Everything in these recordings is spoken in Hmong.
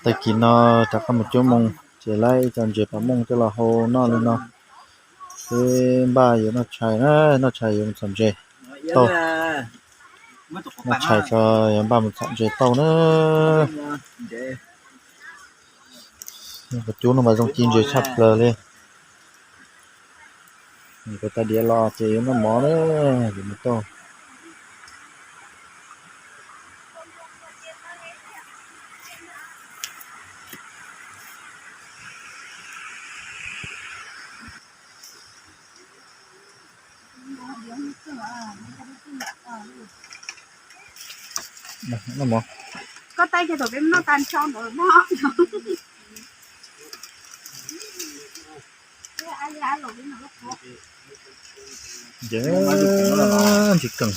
Tag kis no rov qab mus cuab moo, ces laib ib co ntses pas mooj coj los hau noj li no. Peb npaj yuav noj tshais na, noj tshais yuav mus txhom ntses tauj. Noj tshais tso, yuav npaj mus txhom ntses tauj na. Qhov cub no mas zoo ci ntses tshaj plaws li. Kuv tais diav los ces yuav noj mov na, yuav mus tauj. Koj tais cov tom peb noj tag nrho ntawd mog. Ntses keej.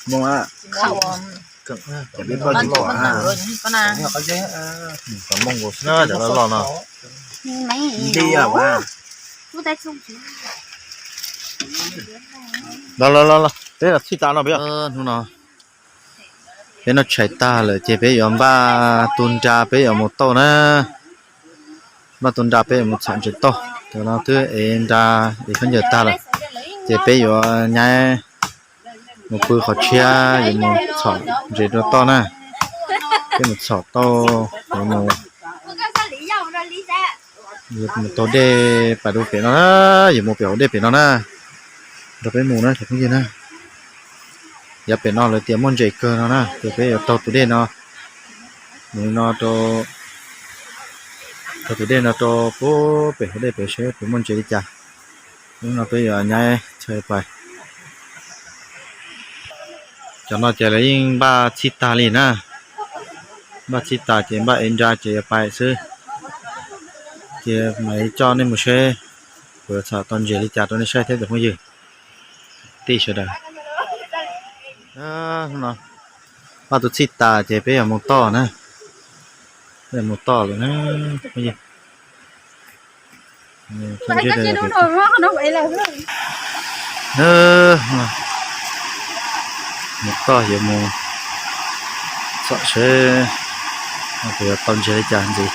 Moo, keej, cov moo xwb na, cov loj loj no. Los los los, peb los txhij tas no peb. Hnub no peb noj tshais tag lawm ces peb yuav npaj tu nra peb yuav mus tauj na. Npaj tu nra peb yuav mus txhom ntses tauj. Cov no twb ev nra ev khaub ncaws tag lawm, ces peb yuav nyaib mus pw qhov tshiab yuav mus txhom ntses rau tauj na. Peb mus txhom tauj, yuav mus, yuav mus taug dej pas dua pem no na, yuav mus pem hauv dej pem no na. Nrog peb mus na cov phooj ywg na. Yav pem no lawv tias muaj ntses kawg no na, ces peb yuav taug tus dej no, mus no rau, taug tus dej no rau pem, pem hauv dej pem seb puas muaj ntses li cas. Hnub no peb yuav nyaib chaw pais. Cov no ces lawv yeej npaj txhij tag li na. Npaj txhij tas ces npaj ev nra ces yuav pais xwb. Ces mam li coj nej mus seb kuv yuav txhom tau ntses li cas rau nej saib thiab cov phooj ywg, tij sawv daws. Npaj tus txhij tas ces peb yuav mus toj na. Peb yuav mus toj lawm na. Mus toj yuav mus txhom seb kuv yuav tau ntses li cas ntxiv.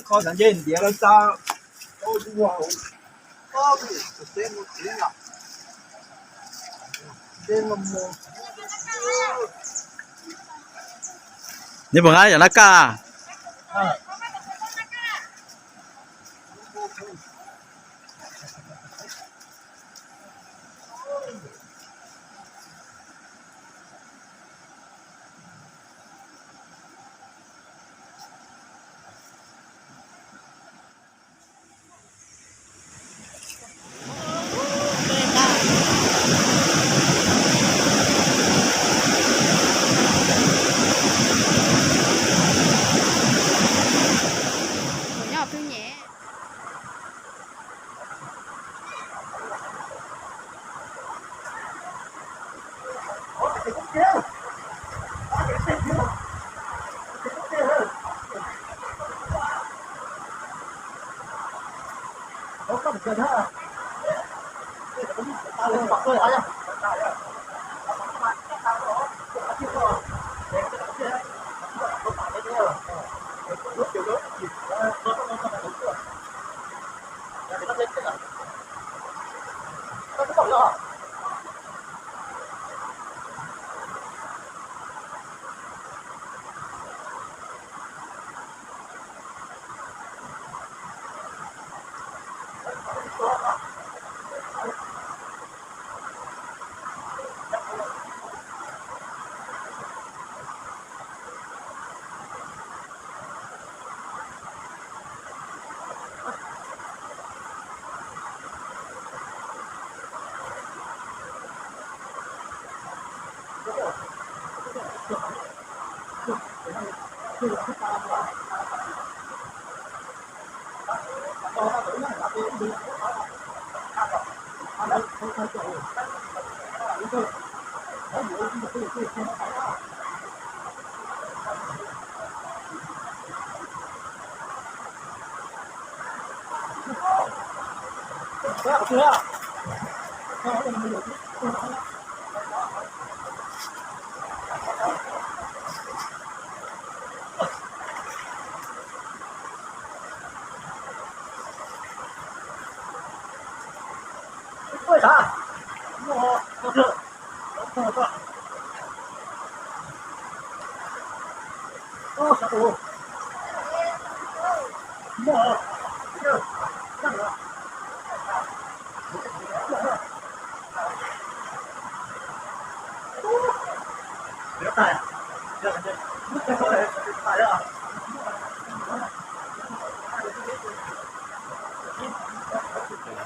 Kho xav nce ntiav los tau. Neb puas nqa yam nab kaj?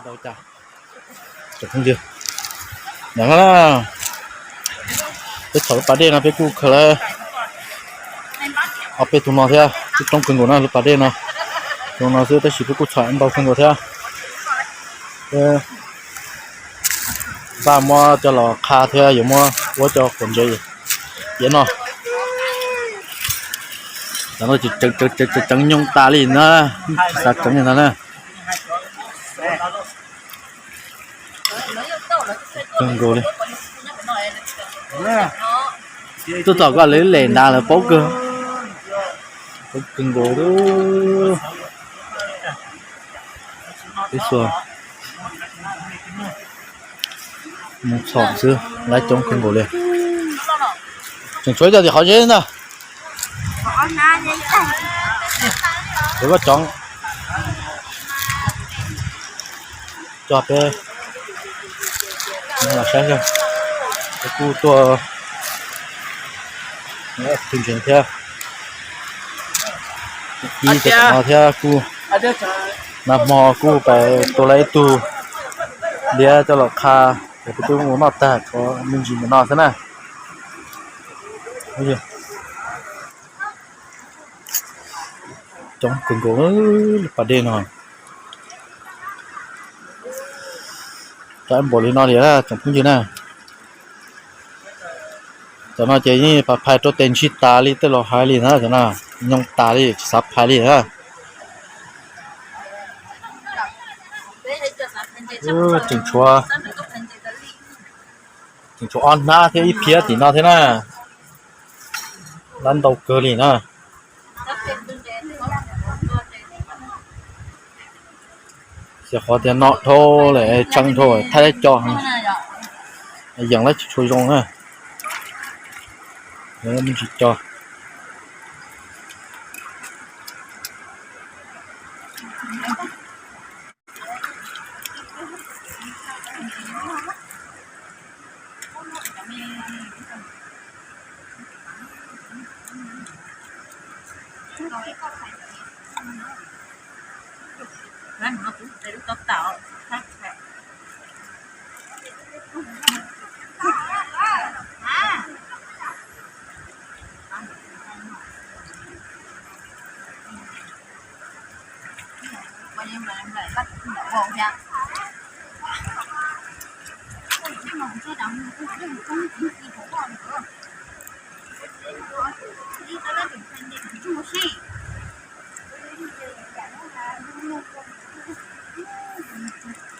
Ntau cas. Tsoom phooj ywg, no na, peb txhom lub pas dej no peb kuj khaws lawm ob peb tug no thiab, kuj coob kawg nkaus na lub pas dej no. Tus no xwb tab sis peb kuj txhom ntau kawg nkaus thiab. Peb npaj muab coj los qha thiab yuav muab ua cov quav ntses iav no. Cov no tseem nyoog tas li na, tsis xav tseev li ntag na. Kawg nkaus li. Tuaj tom koj lawv lem nrad lawv paub kawg. Paub kawg nkaus li. Peb xuas mus txhom xwb, lawv coob kawg nkaus li. Tseem tshuav ib co tim qhov zeb ntag. Peb vaj tsoov coj peb los saib, peb kuj tuaj pw ntsev thiab, ib cov no thiab kuj nag hmo kuj pais tua lawm ib tug liab coj los qha, ces peb twb ua noj tag, tshuav me ntsis ntawm no xwb na. Coob kawg nkaus lub pas dej no. Coob npaum li no li tsoom phooj ywg na. Cov no ces yeej phais rau tes ntsig tas li tej laus hais li na, cov no nyoog tas li tsis xav phais li na. Tseem tshuav, tseem tshuav ob hnab thiab ib phiab tim no thiab na. Lab ntau kawg li na. Tias qhov tias no dhau lawm, tshee dhau, thaij lawv co, yees lawv tsis tshua zoo na. Tsis co.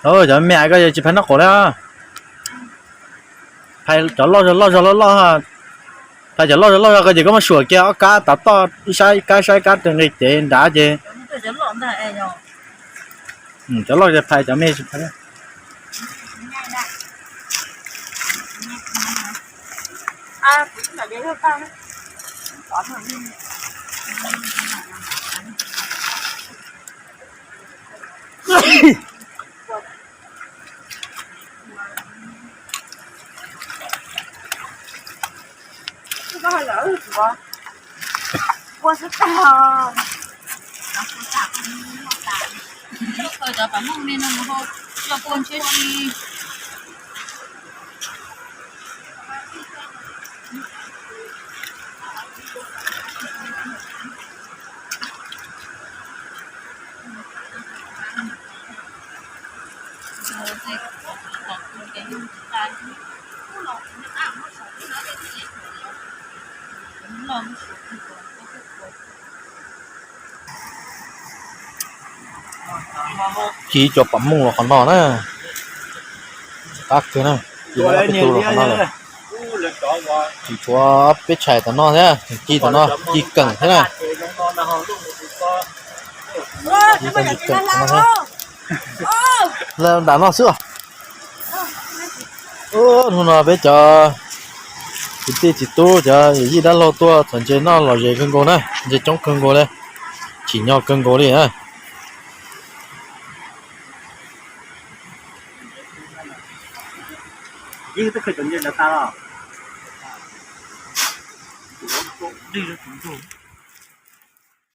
Cov me me koj yuav tsis phais noj qaum li. Phais cov loj zog loj zog loj loj. Phais cov loj zog loj zog ko ces koj muab suam kiag ob kab tav toj, ib sab ib kab, ib sab ib kab, rau nqi cev nrad ces. Cov loj ces phais, cov me tsis phais. Cov pam muj me no mus hau coj kua ntshiab si. Ci cov pam muj los qhov no na. Qab kawg na. Ci peb tug los qhov no lawm. Tsis tshuav peb tshais tom no thiab, ci tom no, ci keem thiab na. Lawv dam no xwb. Hnub no peb cov kwv tij txiv tub, cov yawm yij dab laug tuaj txhom ntses noj lom zem kawg nkaus na, ntses coob kawg nkaus li, tsim nyog kawg nkaus li na.